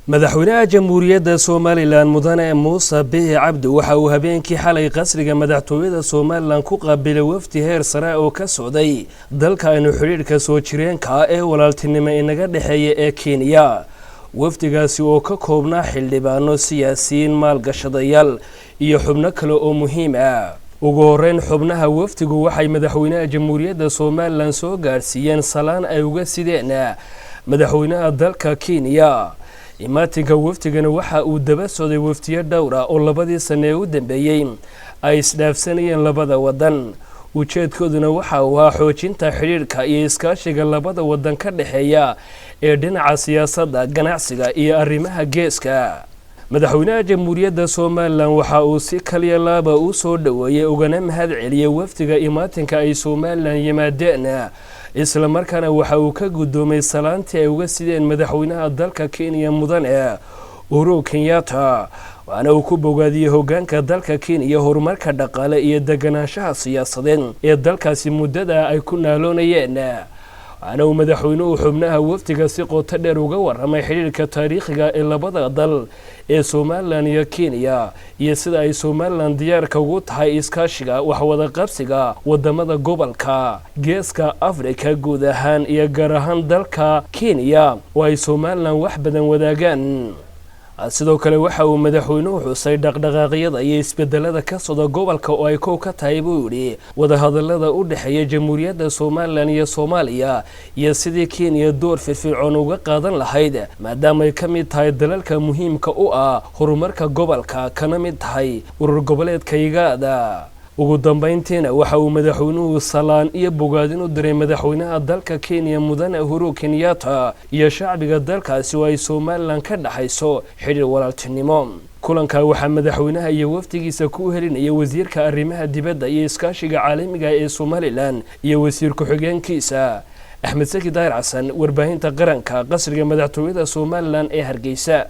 Madaxweynaha Jamhuuriyadda Somalilan, Mudane Muuse Bihi Cabdi, waxa uu habeenkii xalay qasriga madaxtooyada Somalilan ku qaabilay wafdi heer sare oo ka socday dalka aynu xidhiidhka soo jireenka ah ee walaaltinimo inaga dhexeeya ee Kenya. Wafdigaasi oo ka koobnaa xildhibaano, siyaasiyiin, maalgashadayaal iyo xubno kale oo muhiim ah. Ugu horeyn, xubnaha wafdigu waxay madaxweynaha Jamhuuriyadda Somalilan soo gaadhsiiyeen salaan ay uga sideen madaxweynaha dalka Kenya. Imaatinka wafdigana waxa uu daba socday wafdiyo dhowr ah oo 2dii sane ee u dambeeyey ay isdhaafsanayeen labada wadan. Ujeedkooduna waxa uu ahaa xoojinta xidhiidhka iyo iskaashiga labada wadan ka dhexeeya ee dhinaca siyaasadda, ganacsiga iyo arrimaha geeska. Madaxweynaha Jamhuuriyadda Somalilan waxa uu si kaliya laaba u soo dhoweeyey ugana mahad celiyey wafdiga imaatinka ay Somalilan yimaadeen, islamarkaana waxa uu ka guddoomay salaantii ay uga sideen madaxweynaha dalka Kenya, Mudane Uhuru Kenyatta, waxaana uu ku bogaadiyey hogaanka dalka Kenya horumarka dhaqaale iyo deganaanshaha siyaasadeed ee dalkaasi muddada ay ku naaloonayeen. Waxaana uu madaxweynuhu xubnaha wafdiga si qoto dheer uga waramay xidhiirka taariikhiga ee labada dal ee Somalilan iyo Kenya iyo sida ay Somalilan diyaarka ugu tahay iskaashiga waxwada qabsiga wadamada gobolka Geeska Africa guud ahaan iyo gaar ahaan dalka Kenya oo ay Somalilan wax badan wadaagaan. Sidoo kale, waxa uu madaxweynuhu xusay dhaqdhaqaaqyada iyo isbedelada ka socda gobolka oo ay kow ka tahay, buu yidhi, wadahadalada u dhexeeya Jamhuuriyadda Somalilan iyo Soomaaliya iyo sidii Kenya door firfircoon uga qaadan lahayd, maadaama ay ka mid tahay dalalka muhiimka u ah horumarka gobolka, kana mid tahay urur goboleedka IGAD. Ugu dambeyntiina, waxa uu madaxweynuhu salaan iyo bogaadin u diray madaxweynaha dalka Kenya, Mudane Uhuru Kenyatta, iyo shacbiga dalkaasi oo ay Somalilan ka dhexayso xidhiir walaaltinimo. Kulanka waxaa madaxweynaha iyo wafdigiisa ku helinaya wasiirka arrimaha dibadda iyo iskaashiga caalamiga ee Somalilan iyo wasiir ku-xigeenkiisa. Axmed Saki Daahir Xasan, Warbaahinta Qaranka, qasriga madaxtooyada Somalilan ee Hargeysa.